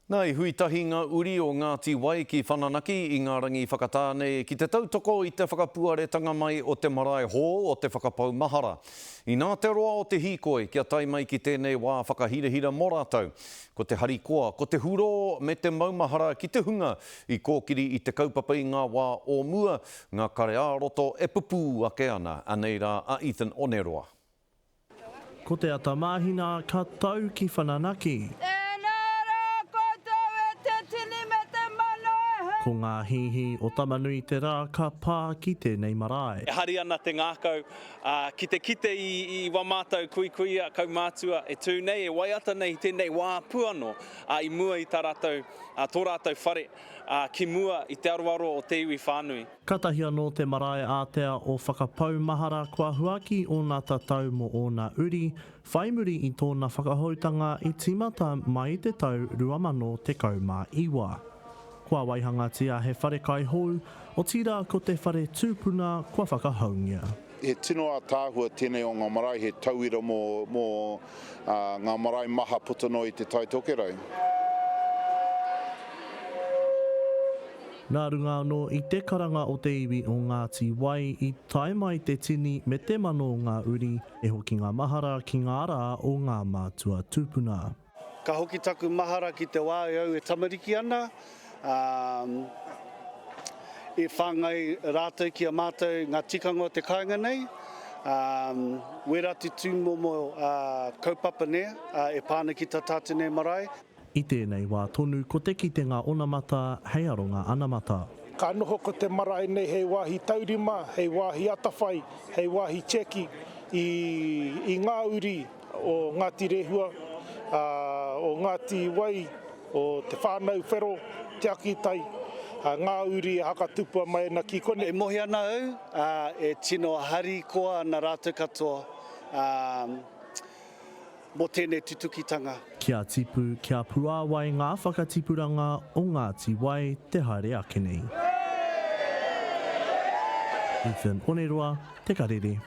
Nā, i hui tahi ngā uri o Ngāti Wai ki Whananaki i ngā rangi whakatā nei ki te tautoko i te whakapuaretanga mai o te marae hou o Te Whakapau Mahara. Inā te roa o te hīkoi kia tae mai ki tēnei wā whakahirahira mō rātou. Ko te harikoa, ko te hurō me te maumahara ki te hunga i kōkiri i te kaupapa i ngā wā o mua, ngā kare ā-roto e pupū ake ana. Anei rā a Ethan Oneroa. Ko te ata mahina ka tau ki Whananaki. Tēnā rā koutou e te tini me te mano e he. Ko ngā hīhī o Tamanui-te-rā ka pā ki tēnei marae. E hari ana te ngākau, ā, ki te kite i, i wā mātou kuikuia, kaumātua e tū nei, e waiata nei i tēnei wā pū anō, ā, i mua i tā rātou, ā, tō rātou whare, ā, ki mua i te aroaro o te iwi whānui. Katahi anō te marae ātea o Whakapau Mahara kua huaki ōna tatau mō ōna uri, whai muri i tōna whakahoutanga i tīmata mai i te tau 2019. Kua waihangatia he wharekai hou, otirā ko te whare tūpuna kua whakahoungia. He tino ātaahua tēnei o ngā marae, he tauira mō ngā marae maha puta noa i Te Tai Tokerau. Nā runga anō i te karanga o te iwi o Ngāti Wai i tae mai te tini me te mano o ngā uri e hoki ngā mahara ki ngā rā o ngā mātua tūpuna. Ka hoki taku mahara ki te wā e au e tamariki ana, ā, i whāngai rātou ki a mātou ngā tikanga o te kāinga nei, ā, wērā te tūmomo kaupapa nē, e pā ana ki tā tātou nei marae. I tēnei wā tonu ko te kitenga onamata hei aronga anamata. Ka noho ko te marae nei hei wāhi taurima, hei wāhi atawhai, hei wāhi tiaki i i ngā uri o Ngāti Rehua, ā, o Ngāti Wai, o Te Whānau Whero, Te Akitai, ā, ngā uri e hakatupua mai ana ki konei. E mohi ana au, ā, e tino harikoa ana rātou katoa, ā, mō tēnei tutukitanga. Kia tipu, kia puāwai ngā whakatipuranga o Ngāti Wai te haere ake nei. Ethan Oneroa, Te Karere.